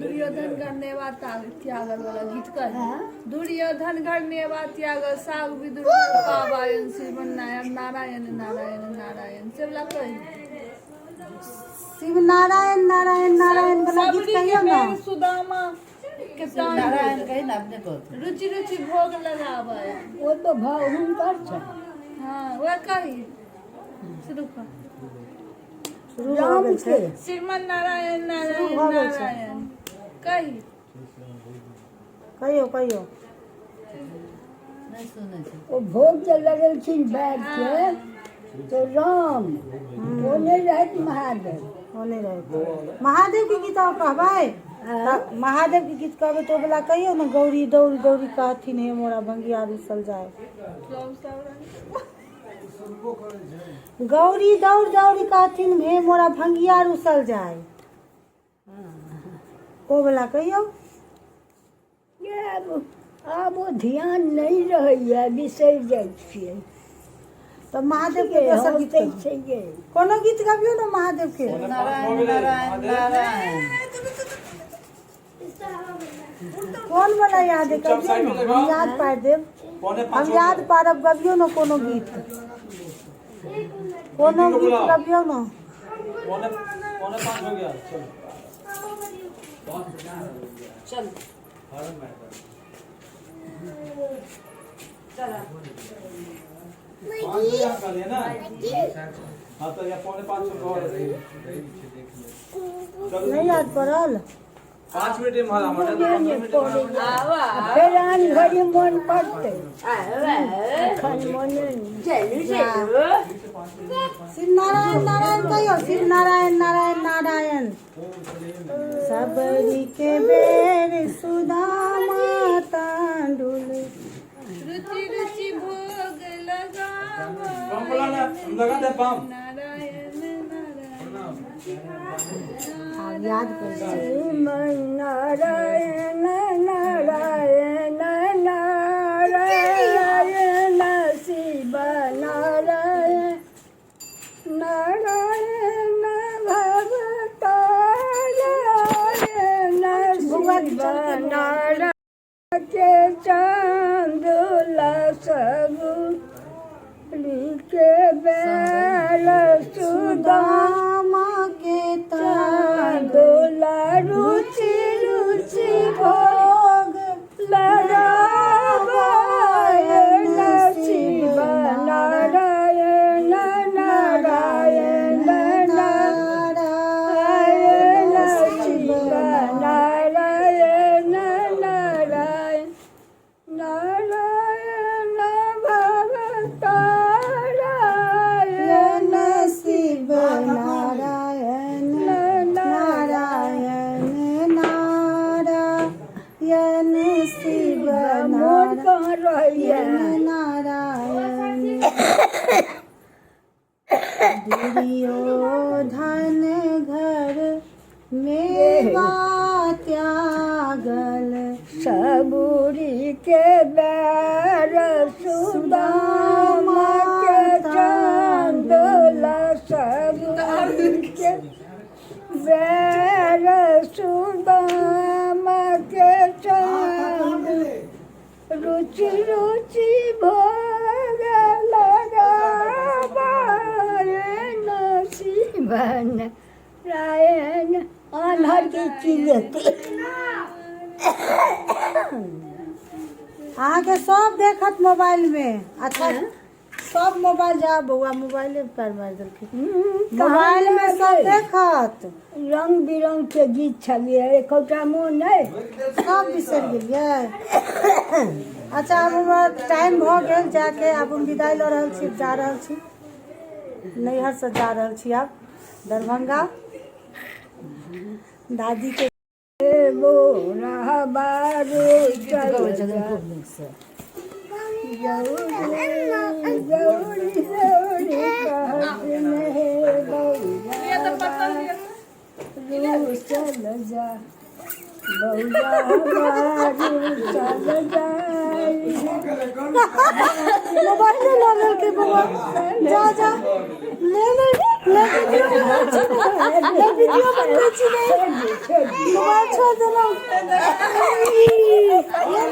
दुर्योधन घर नेवा त्यागल वाला गीत कही। दुर्योधन घर नेवा त्यागल, साग विदुर पावायन, श्रीमन नारायण नारायण नारायण नारायण से वाला कही। शिव नारायण नारायण नारायण वाला गीत सबरी के कहियौ ने। बेर सुदामा के तान, नारायण कही ने, अपने कहते। रुचि रुचि भोग लगावे। ओ तऽ भाव हुनकर छै। हाँ, वह कही, शुरू कर। शुरू भऽ राम गेल छै। के श्रीमन नारायण नारायण भऽ गेल छै। नारायण कही। कहियौ, कहियौ। नहि सुनै छै। ओ भोग जे लगेलखिन बैठके तऽ राम ओ नहि रहथि, महादेव। ओ नहि रहै। महादेव के गीत आओर कहबै तऽ महादेव के गीत कहबै तऽ ओ वला कहियौ ने, गौरी दौड़ दौड़ी कहथिन हे मोरा भंगिया रुसल जाय। सब सब रंग। गौरी दौड़ दौड़ कहथिन हे मोरा भंगिया रुसल जाय, ओ वला कहियौ। ये आब ओ ध्यान नहि रहैया, बिसरि जाइ छियै। तऽ महादेव के दोसर गीत छै कहियौ। छै ये। कोनो गीत गबियौ ने महादेव के। नारायण नारायण नारायण। कोन वाला याद है, गबियौ ने, हम याद पारि देब। हम याद पारब, गबियौ ने कोनो गीत, कोनो गीत गबियौ ने। 4:45 हो गया, चलो। चल। 5 बजे यहाँ कर ना। हाँ, तो यहाँ 4:45 हो गया, चलो। नहि याद पड़ल। 5 मिनट में हमारा। आवा। आ फेर आन घड़ी मोन पड़तै, एखन मोने नहि। चलू चलू। शिव नारायण नारायण कहियौ, शिव नारायण नारायण नारायण। सबरी के बेर सुदामा तांडुल। रुचि रुचि भोग लगावे। बम बोला ना, हम लगा दे बम। नारायण नारायण। आब याद कर। श्रीमन नारायण नारायण नारायण, शिव नारायण नारायण भवतारायण, शिव नारायण के चांदुला, सबरी के बैल सुदामा सुदामा के तांडुल। चांदुला, रुचि रुचि भोग लगावायन, शिव नारायण नारायण नारायण, शिव नारायण नारायण नारायण भवतारायण, शिव नारायण नारायण नारायण, शिव मोन कहाँ रहैया? नारायण। दुर्योधन घर मेवा त्यागल, सबूरी के बैर सुदामा के चंदोला, सबूरी के बैर सुदामा के चंद, रुचि रुचि भोग लगावायन, शिवन नारायण। आन्हर के की लेतै? अहाँके सब देखत मोबाइल में। अच्छा, सब मोबाइल जा बौआ, मोबाइले पर मारि देलखिन। मोबाइल में सब देखत। रंग बिरंग के गीत छलियै, एकोटा मोन नहि। सब बिसरि गेलियै। अच्छा, आब हमर टाइम भऽ गेल जाके। आब हम विदाई लऽ रहल छी, जा रहल छी नैहरसँ, जा रहल छी आब दरभंगा दादीके। बोरा बारू गीत गबै चल छथिन खूब नीकसँ। गौरी गौरी गौरी कहथिन हे लिअ तऽ पत्तल लिअ। बौरा चल जा, बौरा बारू चल जाई। मोबाइले लऽ लेलकै बौआ। जा जा, ले ले। ले वीडियो बनबै छी ने। ले वीडियो बनबै छी ने। मोबाइल छोड़ देलहुँ। ये